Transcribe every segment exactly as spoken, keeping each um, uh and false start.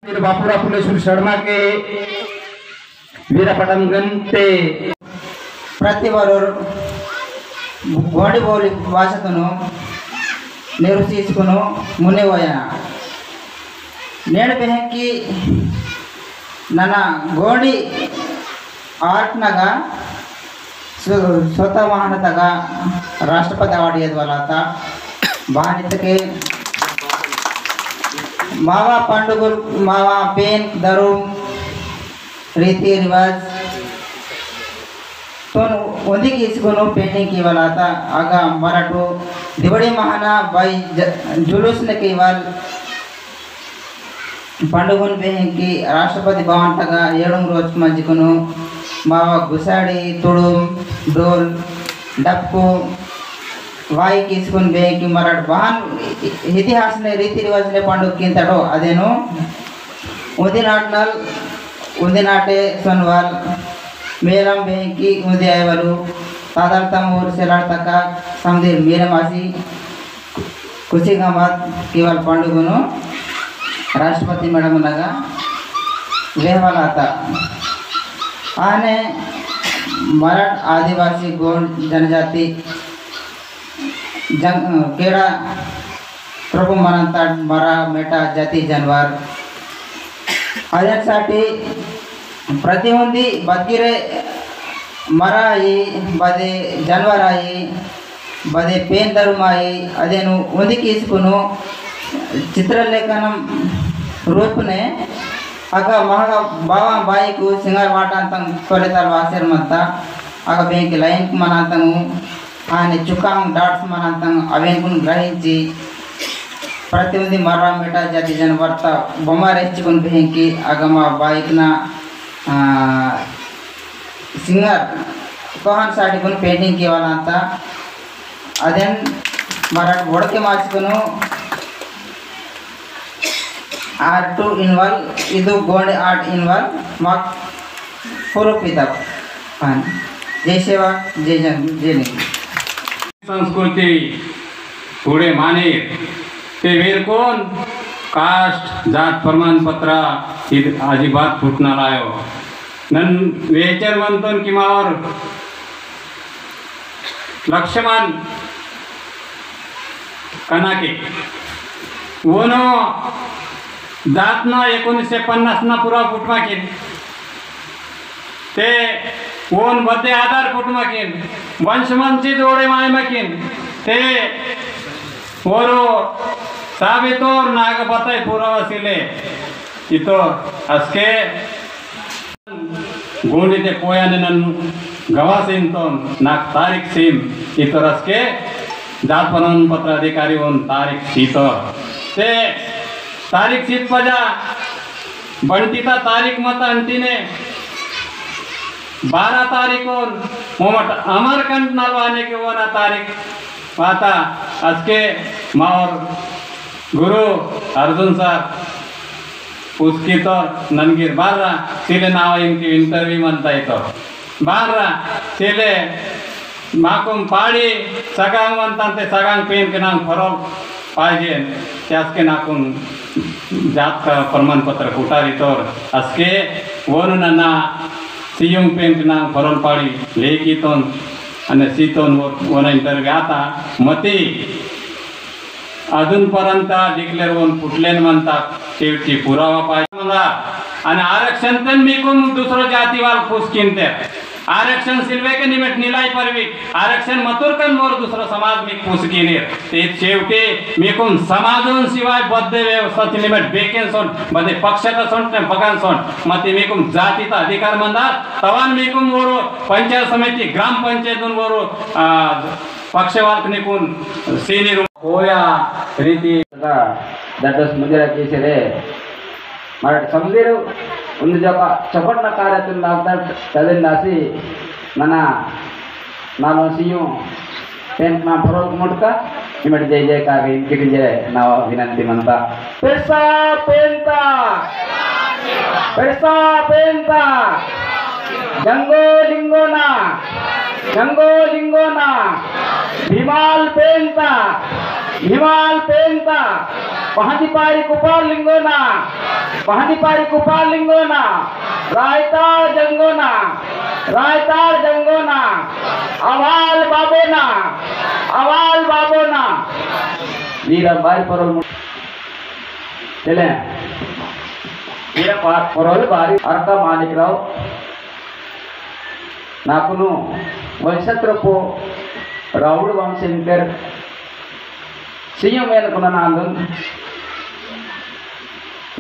वीर बापूराव फुले सुर शर्मा के वीर पटम गंते प्रति वरोर गोंडी बोली भाषातुनु नेरुसीसकुनु मुने वयना। नेड़ बेहकी नना गोंडी art नगा सो-, सोता वाहन तगा राष्ट्रपति award येद वाला ता। बानित के मावा पंडुगुल, मावा पेन, धर्म, रीति रिवाज तोन उन्दी किसकुनु painting की वाला ता। आगा मराठो दिवाड़ी महाना बाई ज-, जुलूस ने की वाल पंडुगुन बेहंकी राष्ट्रपति भवन तगा एड़ुम रोज मंजिकुनु मावा गुसाड़ी, तुड़ुम, डोल, डप्पु, वाई किसकुन बेहंकी मराठ बहान इतिहास ने रीति रिवाज ने पंडुग किंतड़ो अदेनु उन्दी नाटनल, उन्दी नाटे सोनवाल, मेलम बेहंकी उन्दी आयवलु, तादल तम ऊर सेलाड़ तका समदीर मेरे मासी, कुसी गमत केवल पंडुगुनु राष्ट्रपति मैडम नगा वेहवालाता। आने मराठ आदिवासी गोंड जनजाति जन-, केड़ा प्रभु मनंता मरा मेटा जाति जानवर अदेन साटी प्रतिउंदी बदगिरे मरा आई, बदे जानवर आई, बदे पेन धर्म आई, अदेनु उंदी किसकुनु चित्रलेखनम रूपने अगा महगा बावा बाईकु सिंगर वाटांतंग तोलेताल वासेर मत्ता। अगा बेंक लाइन मनांतंग आने चुकांग dots मनांतंग अवेंकुन ग्रहिंची प्रतिउंदी मर्रा मेटा जाति जन वर्ता बोमा रेचिकुन बेंकी अगमा बाईकना, आ, सिंगर तोहन साटी कुन painting केवालांता। अदेन मराठ बोड़के माचकुनु art involve, इदु गोंड art involve माक पूर्व पिता पान। जय सेवा, जय जंग, जय लिंग। संस्कृति थोड़े माने ते वेर कौन caste जात प्रमाण पत्र इद अजिबात फुटना लायो। नन वेचर मंतन कि मावर लक्ष्मण कनाके वोनो जातना एकोणीसशे पन्नास ना पुरा फुटमाकिन ते वोन बद्दे आधार फुटमाकिन वंश मंची जोड़े मायमाकिन ते वोरो साबितोर नाग बताई पुरावा सिले इतो असके गोंडी ते कोयाने नन्नु गवासेन तोन नाक तारीख सीम इतरस के जात प्रमाण पत्र अधिकारी ओन तारीख सीतर। ते तारीख सीत पजा बंटिता तारीख मत अंटिने बारह तारीख ओन मोमट अमरकंट नलवाने के ओना तारीख पाता असके मावर गुरु अर्जुन सर उसकी तो ननगिर बारह सिले नावा इनकी interview मनता ही तो बारह सिले माकुम पाड़ी सगांग मनता ते सगांग पेन के नाम फरोल पाजे त्यास के नाकुम जात का प्रमाण पत्र कुटारी तोर असके वोनु नन्ना सियुंग पेन के नाम फरोल पाड़ी लेकी तोन अने सीतोन वो वोना interview आता मती अदुन परंता declare वोन पुटलेन मंता शेवटी पुरावा पाहिजे मंदा। आणि आरक्षण तेन मीकुम दुसरो जाती वाल पुस्किन ते आरक्षण सिल्वे के निमेट निलाई परवी आरक्षण मतुरकन मोर दुसरो समाज मीक पुस्किन ते शेवटी मीकुम समाजोन सिवाय बद्दे व्यवस्था निमेट बेकेन सोन बदे पक्षता सोन ते बगन सोन मते मीकुम जातीता अधिकार मंदा। तवान मीकुम वोरो पंचायत समिति ग्राम पंचायत वोरो आ, पक्षवात निकुन सीनी रू-, कोया रीति का दडस मुजरा कीसरे। मरट समझेरु, उन जगह चपट न कार्य तुम लागता तदिन दासी नना नालों सीयूं पेंट ना फरोक मुटका इमट जय जय का इनके जय नावा विनंती मनता। पेरसा पेंता, पेरसा पेंता, जंगो लिंगोना, जंगो लिंगोना, भीमाल पेंता, हिमाल पेंता, पहांदी पारी कुपार लिंगोना, पहांदी पारी कुपार लिंगोना, रायतार जंगोना, रायतार जंगोना, अवाल बाबोना, अवाल बाबोना। वीरा बारी परल मु-, चले। वीरा पा-, परल बारी अरका मानिक राव। नाकुनु वंशत्रपो राउड वंशेंकर सियम वेन कुना नांदुन।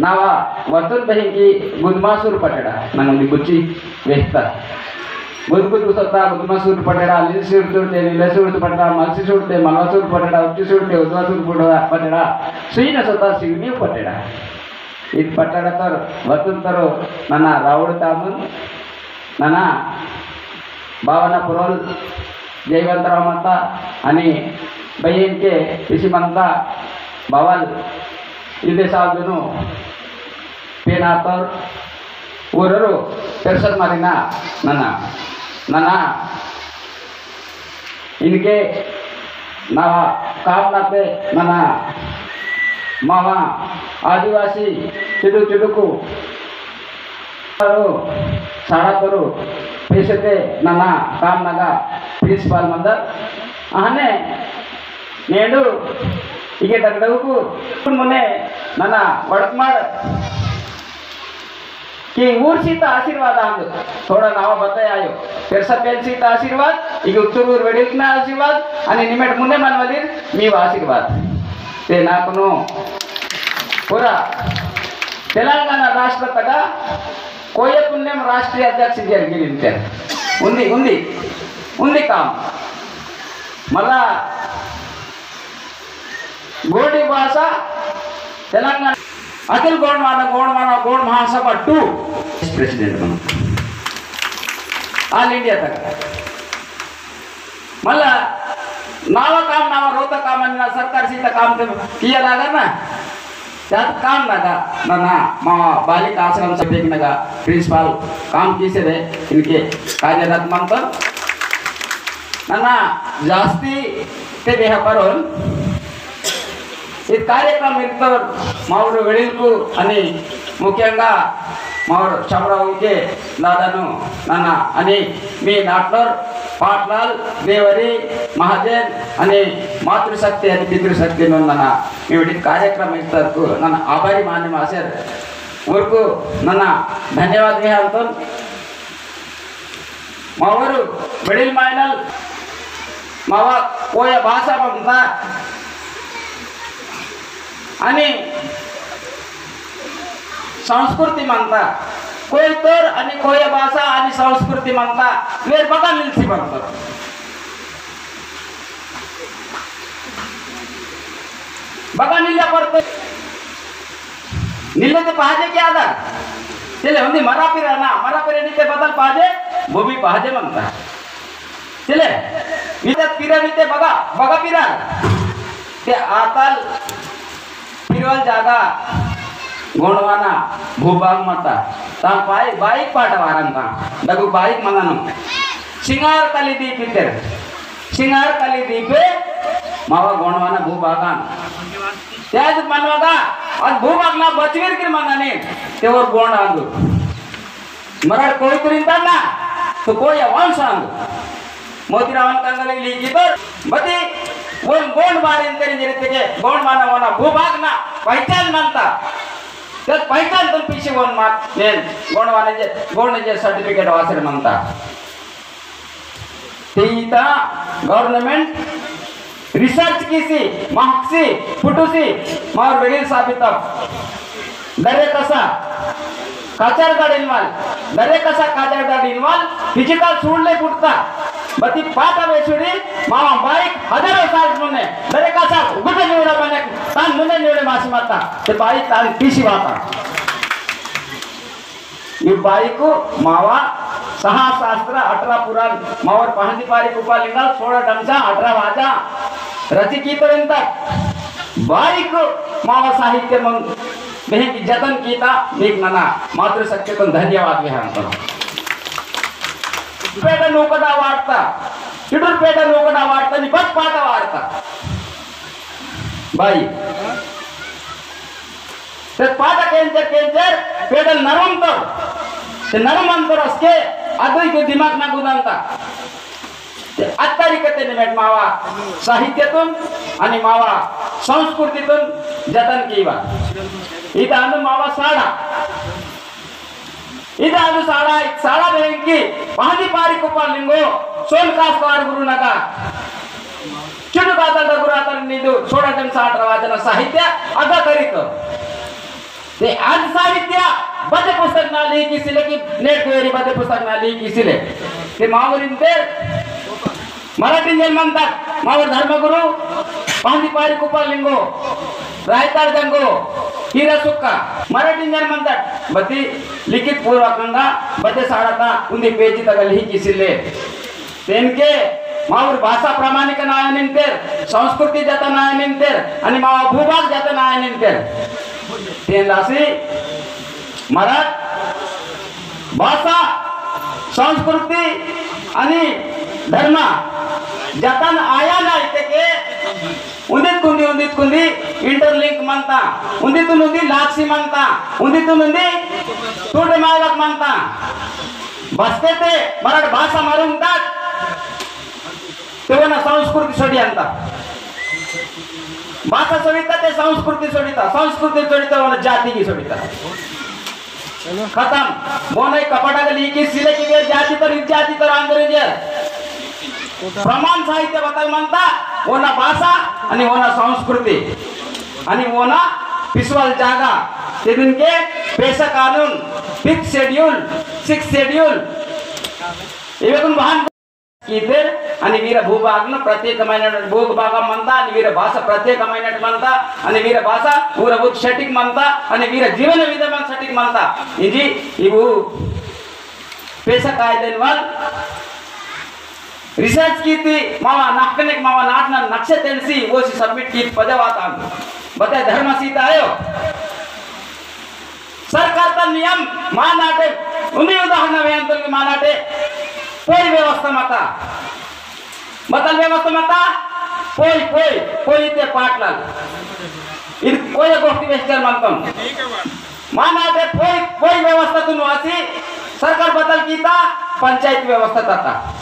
नावा वतुन बहिंकी गुदमासुर पटड़ा नंगली बुच्ची वेहता। गुद गुद सोता गुदमासुर पटड़ा, लिलसुर तुरते, लिलसुर पटड़ा, मलसीसुर ते, मलवासुर पटड़ा, उच्चीसुर ते, उद्वासुर पटड़ा, पटड़ा, सुइन सोता सिवनी पटड़ा। इत पटड़ा तर वतुन तरो नना राउड तामुन। नना बावना पुरोल जयवंतराव मत्ता अनि बयेन के इसी मंता बावल इदे साल दुनु पेनातर उररु पेरसर मारिना नना नना इनके नवा काम नाते नना मावा आदिवासी चुडू चुडूकु साड़ा तोरु पेशते नना काम नगा प्रिंसिपल मंदर। अहने नेडू इगे डगडगुकु मुने नना वड़कमाड़ कि ऊर सीता आशीर्वाद आंद। थोड़ा नावा बताया आयो। पेरसा पेन सीता आशीर्वाद, इगे उत्तुर ऊर वेडिलकना आशीर्वाद, अनि निमेट मुने मनवलीर मीवा आशीर्वाद। ते नाकुनु पूरा तेलंगाना राष्ट्र तगा कोया पुनेम राष्ट्रीय अध्यक्ष जरगिरिंते। उंदी, उंदी, उंदी काम। मला गोंडी भाषा तेलंगाना अखिल गोंडवाना, गोंडवाना, गोंड महासभा टू president मन all India तक। मला नावा काम, नावा रोता काम, ना सरकार सीता काम ते किया लागा ना। त्यात काम नगा, नना, मा बालिका आश्रम से देख नगा, प्रिंसिपल काम किसे दे, इनके कार्यरत मंतन। नना जास्ती ते बेहा परोन। इद कार्यक्रम इत्तर मावर वेळिल्कु अनि मुख्यंगा मावर चमरा उके दादानु नना अनि मी नाटनोर पाटलाल देवरी महाजन अनि मातृशक्ति अनि पितृशक्ति नना मी वेळित कार्यक्रम इत्तरकु नना आभारी माने मासेर उरकु नना धन्यवाद वेहंतोन। मावरु बड़िल मायनल मावा कोया भाषा मंता अनि संस्कृति मंता। कोयतोर अनि कोया भाषा अनि संस्कृति मंता। वेर बगा निल्सी मंता। बगा निल्या परतो। निल्ले ते पाजे क्या आदा? चले, उन्दी मरा पिरा ना, मरा पिरा निते बदल पाजे, वो भी पाजे मंता। चले, निते पिरा निते बगा, बगा पिरा। ते आतल पिरवल जागा गोंडवाना भूभाग मता। ता बाई, बाईक पाटा वारंता। दगु बाईक मंगनम। सिंगार कली दीपितर। सिंगार कली दीपे मावा गोंडवाना भूभागान। त्याज मनवागा, अद भूभागना बचवीर किर मंगाने, तेवर गोंड आंदु। मरड़ कोयतुरिन तन्ना, तो कोया वंश आंदु। मोतीरावन कंगले लिखितर, बती, वन गोंड बारिन तेरे जरित के, गोंड माना वना भूभागना, पहचान मंता। तद पहचान तुन पीछे वन मात, नेन, गोंड वाने जे, गोंड जे certificate वासर मंता। तीता government research किसी, महक्सी, पुटुसी, मार बेगिन साबित अब। दरे कसा, काचर गाड़ इनवाल, दरे कसा काचर गाड़ इनवाल, digital सूडले पुटता। बती पाता बेसुड़ी, मामा बाइक हजारों साल मुन्ने, दरे कसा उगते निवड़ा बने, तान मुन्ने निवड़े मासी माता, ते बाइक तान पीसी बाता। यु बाईकु मावा सहा शास्त्र, अठरा पुराण, मावर पहंदी पारी कुपा लिंगाल, सोळा डमसा, अठरा वाजा, रचि कीतोर इंता। बाईकु मावा साहित्य मंग, बेहंकी जतन कीता, मीक नना मातृशक्तितुन धन्यवाद वेहंतोन। पेट नूकड़ा वार्ता, इडुर पेट नूकड़ा वार्ता, नि बत पाटा वार्ता। बाई। ते पाटा केंचर केंचर पेडल नरम तो। ते नरम अंतर असके अदुई के दिमाग ना गुदांता। ते अत्तारी कते निमेट मावा साहित्यतुन अनि मावा संस्कृतीतुन जतन कीवा। इता अंदु मावा साड़ा। इदा अनु साड़ा, साड़ा बेंकी, पहांदी पारी कुपार लिंगो, सोन कास्तार गुरु नगा। चुटु कातल द गुरु अतल निदु, सोड़ा जन साठ रवाजन साहित्य, अगा करितो। ते आज साहित्य, बदे पुस्तक ना ली किसी ले कि नेट वेरी बदे पुस्तक ना ली किसी ले। ते मावरिन ते, मराठीन जन मंतात, मावर धर्मगुरु, पहांदी पारी कुपार लिंगो, रायताड़ जंगो, हीरा सुक्का, मराठीन जन मंतात, बत्ती लिखित पूर्वकंगा, बत्ती साड़ता, उन्दी पेजी तगल ही किसिले। तेनके, मावर भाषा प्रमाणिक नायनिंतेर, संस्कृति जता नायनिंतेर, अनि मावा भूभाग जता नायनिंतेर। तेन रासी, मराठ भाषा, संस्कृति अनि धर्म जतन आया ना इतेके उन्दित कुंदी, उन्दित कुंदी interlink मंता, उन्दित उन्दी लाक्सी मंता, उन्दित उन्दी टूटे मायवक मंता। बसते ते मराठ भाषा मरुंगतात, ते वना संस्कृति सोडियंता। भाषा सोडिता ते संस्कृति सोडिता, संस्कृति सोडिता वना जाति की सोडिता। खतम। बोने कपड़ा के लिए की सिले की वे जाति तर, इस जाति तर अंग्रेज है। प्रमाण साहित्य बतल मंता, वना भाषा, अनि वना संस्कृति, अनि वना पिसवल जागा, तेदिन के पेशा कानून, fifth schedule, sixth schedule, इवेकुन बहान कीतेर, अनि वीर भूभागन प्रत्येकमैन भूभाग मंता, अनि वीर भाषा प्रत्येकमैन मंता, अनि वीर भाषा पूरा बुक सटीक मंता, अनि वीर जीवन विधान सटीक मंता। इंजी इबु पेशा कायदेन वाल research कीती, मावा नाकनेक मावा नाटना नक्शे तेंसी, वो सी submit कीत पजवातान। बताए धर्म सीता आयो। सरकार ता नियम मानाटे, उन्दी उदाहरण वेंतल मानाटे, कोई व्यवस्था मता। मतल व्यवस्था मता, कोई, कोई, कोई ते पाटलाल। इद कोई गोष्ठी वेस्टर मंतम। मानाटे कोई, कोई व्यवस्था तुन वासी, सरकार बदल कीता, पंचायत व्यवस्था तता।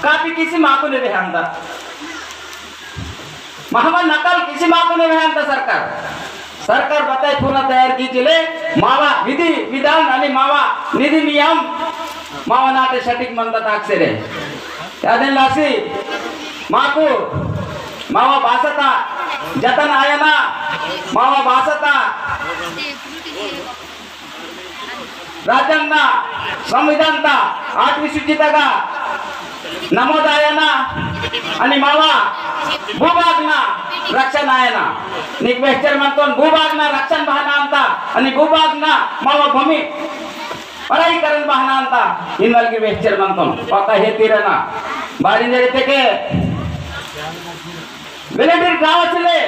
कापी किसी माकु ने बेहंदा। महमा नकल किसी माकु ने बेहंदा सरकार। सरकार बताई पूरा तैयार कीजिले, मावा विधि विधान अनि मावा निधि नियम मावा नाटे सटीक मंता ताकसेरे। त्यादेन लासी माकु मावा भाषा ता जतन आयना, मावा भाषा ता राज्यांगना, संविधान ता, आठवीं सूची तगा नमोद आयना, अनि मावा भूभागना रक्षण आयना। निक वेहचर मंतोन भूभागना रक्षण बहाना अंता, अनि भूभागना मावा भूमि पराई करन बहाना अंता, इनवल की वेहचर मंतोन, पक्का हे तीरना। बारी जरिते के, विलेटिर गावसले,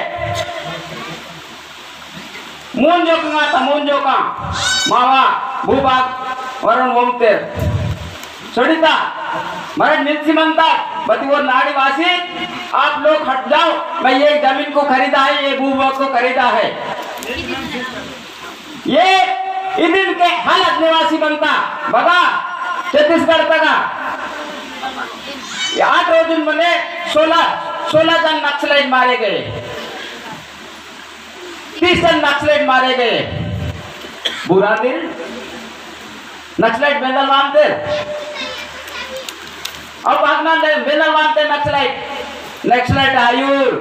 मुंजोका ता मुंजोका मावा भूभाग वरुण ओमतेर। सोडिता, मरड निल्सी मंता, बती वो नाड़ी वासी, आप लोग हट जाओ, मैं ये जमीन को खरीदा है, ये भूभाग को खरीदा है। ये इदिन के हालत निवासी मंता, बगा, छत्तीसगढ़ तगा। ये आठ रोजुन मने सोलह, सोलह जन नक्सलाइट मारे गए। तीस जन नक्सलाइट मारे गए। बुरा दिन नक्सलाइट बेंदल मानते। अब भागना ले बेंदल मानते नक्सलाइट। नक्सलाइट आयुर।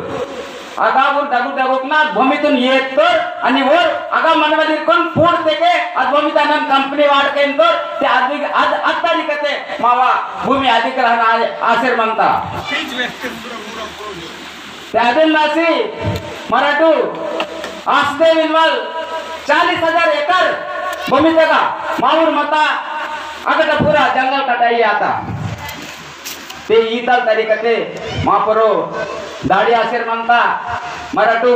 अगाबुर डगु डगुकना भूमितुन येत्तोर अनि वोर अगा मनवलिरकुन पूर्तेके अद भूमित अनन कंपनी वाड़केंतोर ते अद, अद, अद तारीखते मावा भूमि अधिग्रहण आ-, आसेर मंता। ते अदिन लासी मराठू आसदेव इनवल चालीस हजार एकड़ भूमि तगा माउर मता अगटा पूरा जंगल कटाई आता। ते ईतल तरीकते मापरो दाड़ी आसिर मंता मराठू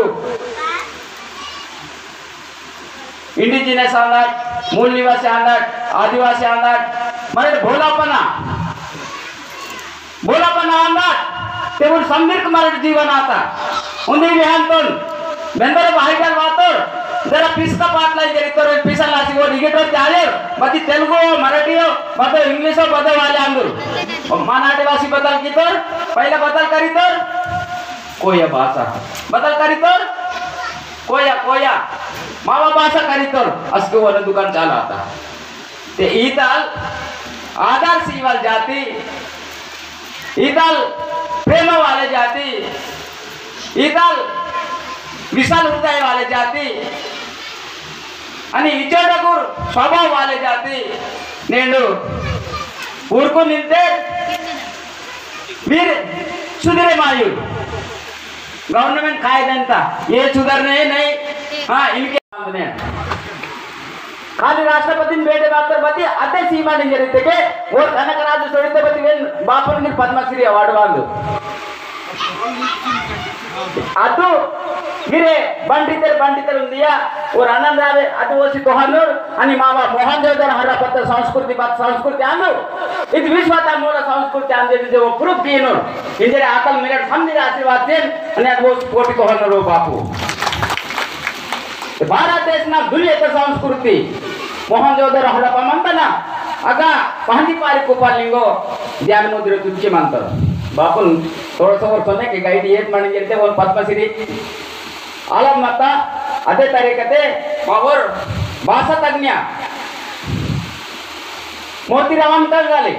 indigenous आंदाट, मूल निवासी आंदाट, आदिवासी आंदाट, मरट भोलापना, भोलापना आंदाट, तेवुन संदीर्क मरट जीवन आता। उन्दी विहान तोन बेंदर बाहिर वातोर, जरा पिसका पाटला जरी तोर पिसा लासी वो निगेटो चालेर, बती तेलुगु, मराठीओ, बदो इंग्लिशो, बदो वाले आंदुर। ओ मानाटे वासी बदल कीतोर, पहला बदल करीतोर, कोया भाषा। बदल करीतोर, कोया, कोया। मावा भाषा करीतोर, असके वाला दुकान चाला आता। ते ईताल आदर सीवाल जाति, ईताल प्रेम वाले जाति, ईताल विशाल हृदय वाले जाति, अनि इचोटकुर स्वभाव वाले जाति, नेंडु ऊरको निंते वीर सुधरे मायु। Government काय देंता, ये सुधरने नहीं। हाँ, इनके सामने खाली राष्ट्रपति बेटे मात्र बती अते सीमा नहीं जरिते के वो कनक राजु सोडिते बती वेन बापुर नि पद्मश्री award वांदु। अतु गिरे बंडितर बंडितर उंदिया और आनंद रावे अतु ओसी कोहनूर अनि मावा मोहनजोदड़ो हड़प्पा संस्कृति बात संस्कृति आंदु। इद विश्वता मूल संस्कृति आंदे जो वो proof कीनूर। इंजरे आकल मिनट समझी आशीर्वाद देन अनि अतु ओसी कोटि कोहनूर बापू। भारत देश ना दुनिया का संस्कृति मोहनजोदड़ो हड़प्पा मंता ना। अगा पहली पारी कुपार लिंगो ज्ञान मुद्रा तुच्ची मंता। बापुन थोड़ा सा और सोने के guide येत माने जैसे वो पद्मश्री आलम मता अदे तरीकते मावर भाषा तज्ञ मोतीराव अंकल वाले।